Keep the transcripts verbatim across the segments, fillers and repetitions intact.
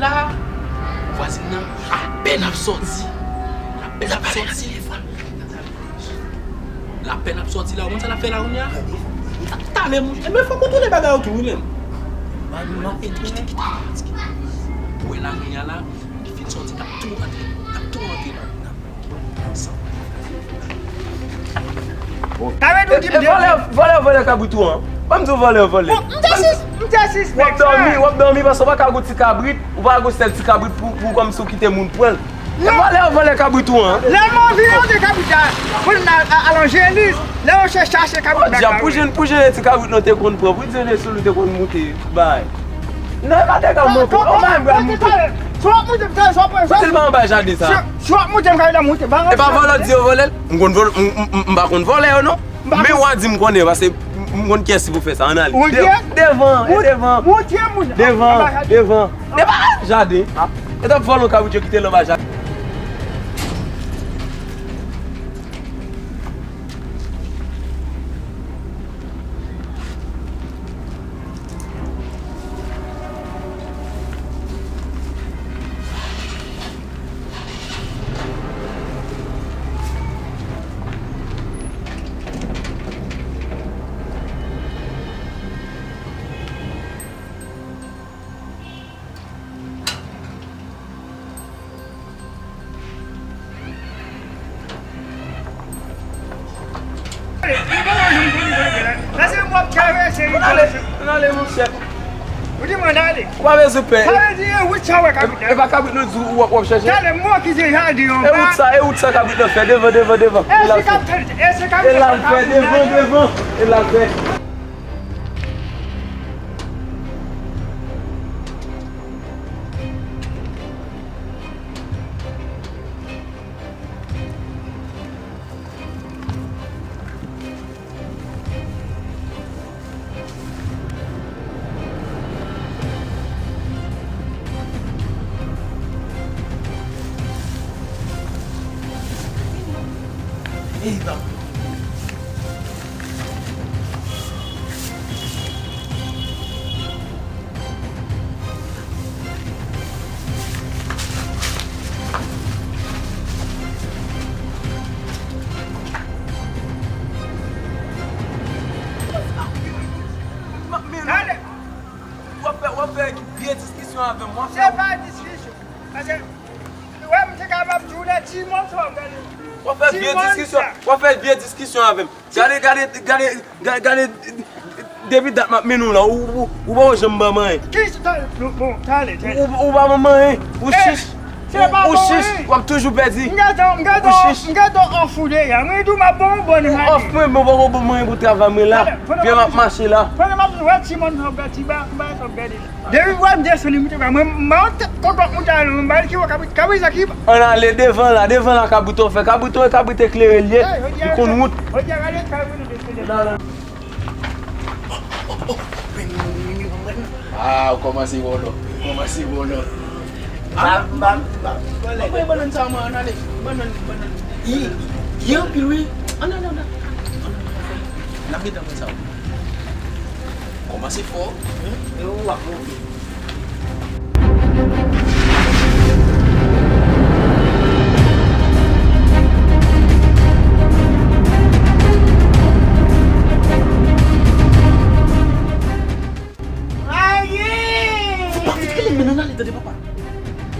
La, vwazin nan apèn ap sòti. Apèn ap sòti. L apèn ap sòti la, ou konn sa l ap fè la kounye a? Talè, monchè. Ebyen, fòk ou tounen bagay yo tou, wi, menm. Kite, kite, kite. Ou wè la kounye a la, li fin sòti, l ap tou rantre. L ap tou rantre nan, nan, nan san. Bon. Sa vle di w di m vòlè, vòlè, vòlè kabrit ou an. Ban m di w vòlè, vòlè. Bon, m te sis, m te sis. W ap dòmi, w ap dòmi paske w pa ka gon ti kabrit, ou pa ka gon sèl ti kabrit pou, pou kòmsi w kite moun pran l. E vòlè, vòlè kabrit ou an. Lè m anvi rantre kabrit la, pou l al, al Angelis, lè yo chèche chache kabrit la. Pou jèn, pou jèn ti kabrit lan te konn pran, pou jèn sou li te konn moute, bay. Non, e pa te ka moute. O, bay, bay, moute. Si w ap moute, si w ap moute, si w ap moute, m ka moute. E pa vòlè di yo vòlè l. M konn vòlè, m, m, m, m pa konn vòlè yo, non. Men w a di m konnen, paske m, m konn kiyès ki pou fè sa. Ann ale. Devan, e devan. Devan, devan. Devan jaden. E t ap vòlè yon kabrit yo kite l anba jaden. Ann ale, ann ale, monchè. Ou di m ann ale. Ou pa bezwen pè. Sa vle di e wout sa w wè kabrit la. E pa kabrit nou di w w ap, w ap chèche. Talè m wè ki se jaden an. E wout sa, e wout sa kabrit nan fè. Devan, devan, devan. E se kabrit, e se kabrit. E l ap fè, devan, devan. E l ap fè. Ey, papa. W ap fè, w ap fè vye diskisyon avè m, w ap fè. Se pa diskisyon. Paske, w wè, m te kapab di w lè Timon sa w ap gade. W ap fè vye diskisyon, w ap fè vye diskisyon avè m. Gade, gade, gade, gade, gade, depi dat m ap mennen w la, ou, ou, ou pa janm ban m anyen. Ki sa, bon, talè, talè. Ou, ou pa ban m anyen, ou chich. Ou chich, w ap toujou pèdi. M gentan, m gentan, m gentan off ou deja. Mwen tou m ap ban w bon. Ou off mwen, men w poko ban m anyen pou travay mwen la. Byen m ap mache la. Pandan m ap wè Timon sa w ap gade, ti ba, ba sa w ap gade la. Depi w wè m desann li moute ba mwen, m ba yon tèt kontan moute ale, m ba l ki wè kabrit, kabrit sa ki. Ann ale devan la, devan la kabrit ou fè. Kabrit ou e kabrit eklere l ye. Li konn wout. Ah, ou kòmanse vòlò. Ou kòmanse vòlò. Ah, m pa, m pa, m pa vòlè. Mwen pran bannann sa, mwen, ann ale. Bannann, bannann. Li, li anpil, wi. Ann, ann, ann, ann. N ap gentan pran sa, wi. Kòmanse fò, wi. E ou ap monte. Ayi! Fou pa kite li, men ann ale, tande papa.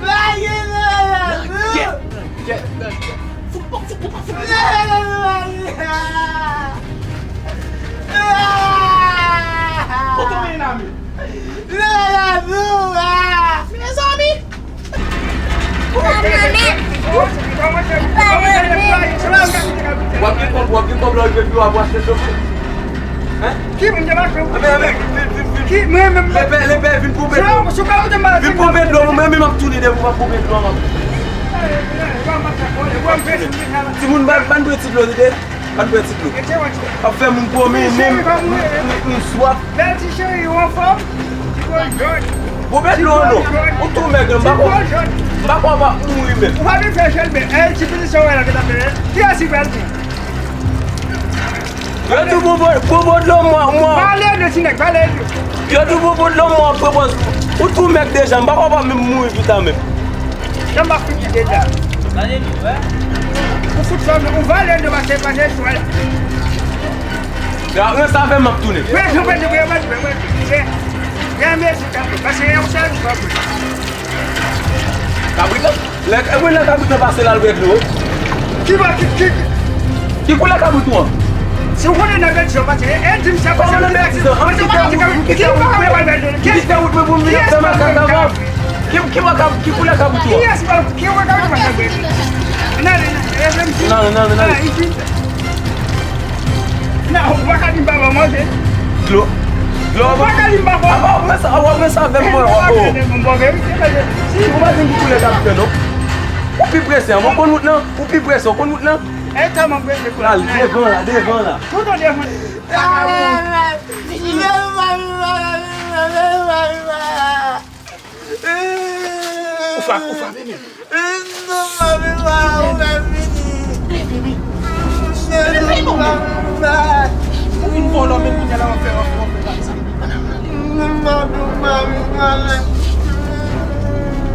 Ayi, ayi, ayi. Nan kèt, nan kèt, nan kèt. Fou pa, fou pa, fou pa. Ayi, ayi, ayi. Kote w ye la, men? Mezanmi! W ap gen kòb, w ap gen kòb lè w rive biro a pou achte dlo. Hein? Ki moun ki mache? Anben, anben, vin, vin, vin, vin. Ki mwen menm? Lepè, lepè, vin ponpe dlo. Vin ponpe dlo, mwen menm m ap tounen depi w pa ponpe dlo ankò. Timoun, ban, ban bwè ti dlo, tande? Ban bwè ti dlo. W ap fè moun pwomennen, m, m, m, m swaf. Bèl ti cheri, ou anfòm? Ti gwo jòn. Bon, mèt lo non. Ou tou mèg, m pa kwè, m pa kwè w ap mouri menm. Ou pa vin fè jèn, men, eh, ti pitit sa w wè la, ki t ap fè, eh? Kiyès ki pral di? Yo di w bonbon, bonbon dlo mwen, mwen. Pale de ti nèg, pale de. Yo di w bonbon dlo mwen, pwopòz. Ou tou mèg deja, m pa kwè w pa menm mouri pita menm. Jan m ap fini deja. Ou fout fè m, ou vale de pase pase chwa la. Ya, ranse avè m, m ap tounen. Mwen, mwen, mwen, mwen, mwen, mwen, mwen, mwen, mwen, mwen, paske yon sèl jou pa pou. Kabrit la? Lè, e mwen lè kabrit la pase la, l bwè dlo. Ki ba, ki, ki, ki koulè kabrit ou an? Si w konnen nan bèt jan pase, e, e, di m sa pase. Kòman nan bèt jan? An, m kite wout, m kite wout mwen pou m vin ap fè makak avè w. Ki, ki ba kab-, ki koulè kabrit ou an? Kiyès ba, ki koulè kabrit ou an? Nan, nan, nan, nan, nan. Nan, ou pa ka di m pa ba w manje. Dlo. Dlo. Ou pa ka di m pa ba w. Apa w pran sa, w ap pran sa avè m, mwen, w ap, oh. Bon, verite, paske si ou pa di m ki koulè kabrit la, non. Ou pi prese, an, mwen konn wout lan. Ou pi prese, w konn wout lan? E tèlman prese pou al devan la, devan la. Tout an devan. Ou fa-, ou frape menm. Non, mami, pa, ou fè fini. Bebe, bebe, bebe, non, men. Ou vin vòlò, men kounye a la, w ap fè, w ap fè, w ap fè bagay sa. Mwen pa vle.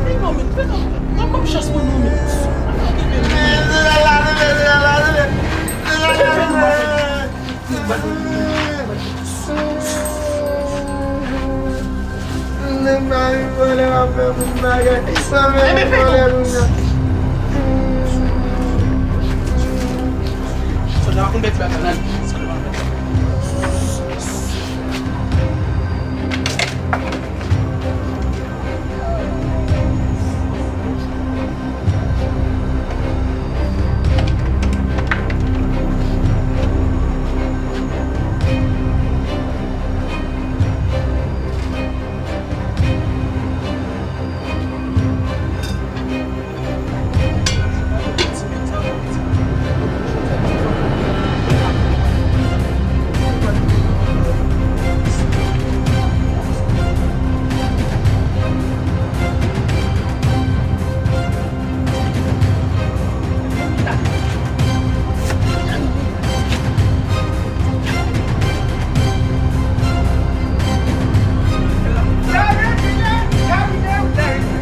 Fè non, men, fè non. Ban m chans mwen non, men. Fè non, men. Fè non, men. Mwen pa vle vòlè, w ap fè moun bagay. Mwen pa vle vòlè, Luna. Sòlda, rakonte bèt bagay la.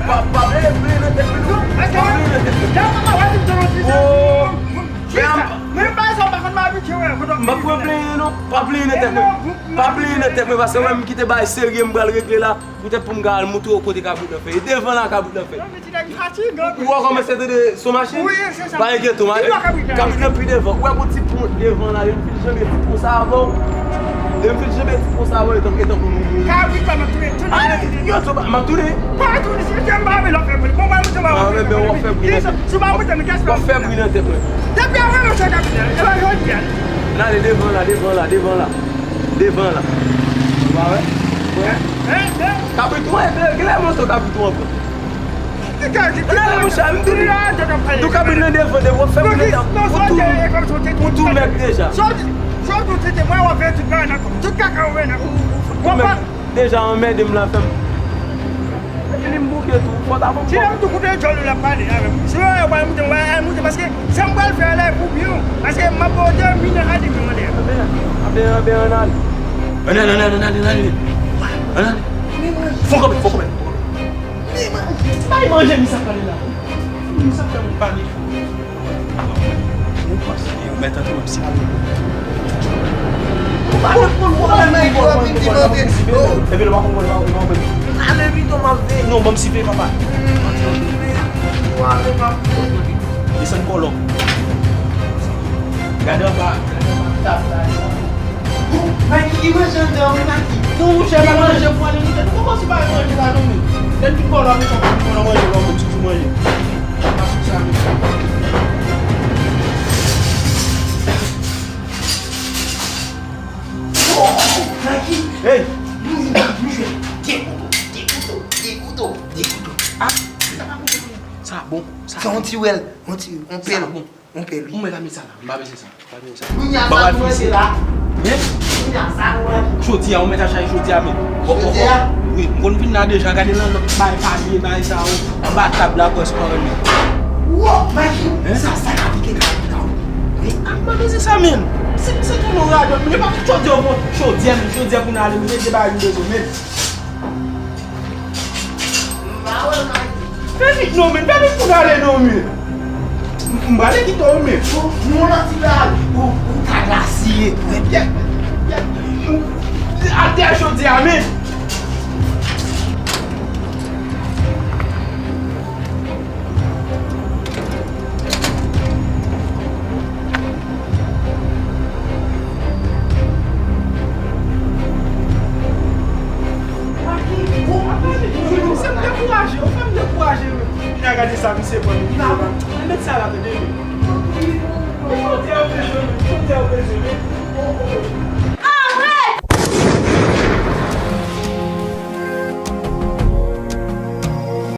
Pa, pa, eh, plen nan tèt mwen, non. Pa plen nan tèt mwen. Oh. M ap pran plen, non. Pa plen nan tèt mwen. Pa plen nan tèt mwen, paske mwen menm ki te bay serye, m pral regle la. Poutèt pou m ka al moutre w kote kabrit lan fè. E devan la kabrit lan fè. Ou wè kòman se tande son machin? Wi, se sa. Pa enkyete w, kabrit lan pi devan. Ou wè gon ti pon devan la, yo fil janbe ti pon sa avè w. Yo fil janbe ti pon sa avè w, etan, etan pou nou mouri. Kabrit la, m ap tounen, tounen. Yo, m ap tounen. Pa tounen, si se m pa vle l ap fè bri. Bon, mwen, mwen, mwen, mwen, mwen, mwen, mwen, mwen, si w pa moute, mwen, kès w ap fè bri nan tèt mwen. Depi avan, mwen, se kabrit la. E pa jodi a. N ale devan la, devan la, devan la. Devan la. Ou pa wè? Wè? Kabrit ou an, e klè, klè, monchè, kabrit ou an pran. Nan, monchè, m di w, tou kabrit nan devan, devan, w ap fè moun nan, ou tou, ou tou mèg deja. Ou tou mèg deja, anmède m la, fè m. Epi li m bouke tou, fò ta bon. Si lè m tou koute djòl ou l ap pale avè m. Si w wè w pral moute, w pral moute, paske sa m pral fè a la e pou byen w. Paske m ap ba w de minè a de mil mande. Anben, anben, anben, ann ale. Ann ale, ann ale, ann ale, ann ale. Ann ale. Fò kanpe, fò kanpe. Bay manje, misye ap pale la. Misye ap fè moun pale. Ou mèt antre, w ap siple. Ou pa konn, ou pa konn, ou pa konn, ou pa konn. Epi lè w pa konn, ou pa konn. Ale pito, m ap veye. Non, ban m siple, papa. Desann kòlòm. Gade anba, gade anba tab la. Mikey, gen manje anndan wi, Mikey. Non, monchè, pa manje pou ale nan tèt. Ou poko sipare manje la non, men. Lè n fin kòlòm, nou konn manje, nou konn manje. Pa sou sa, men. Oh, Mikey. Hey. Nou jwe, nou jwe. De kouto, de kouto, de kouto, de kouto. Ah, sa pa bon, sa. Fè yon ti wèl, yon ti, yon pèl. Sa bon. Yon pèl, wi. Ou mèt a met sa la, m pa bezwen sa. Kounye a sa nou manje la. Hein? Kounye a sa nou manje. Jodi a, ou mèt a chaje jodi a, men. Jodi a? Wi, m konn vin la deja, gade nan lòt bay panye, bay sa yo. Anba tab la, bòs pa renmen. Wo, Mikey, sa, sa ka pike kay la, wi. Wi. Ah, m pa bezwen sa, men. Se, se tou nou radòt, men pa tout chodyè w pran chodyè, men chodyè pou n ale, men se bagay m bezwen, men. M pa wè Magi. Fè vit non, men, fè vit pou n ale non, men. M, m prale kite w, men. Ou, nou nan ti bagay, ou, ou ka gasiye. Atè chodyè a, men. Misye m dekouraje, ou fè m dekouraje, men. Vin a gade sa misye pran, men. Vin a, men met sa la, tande, men.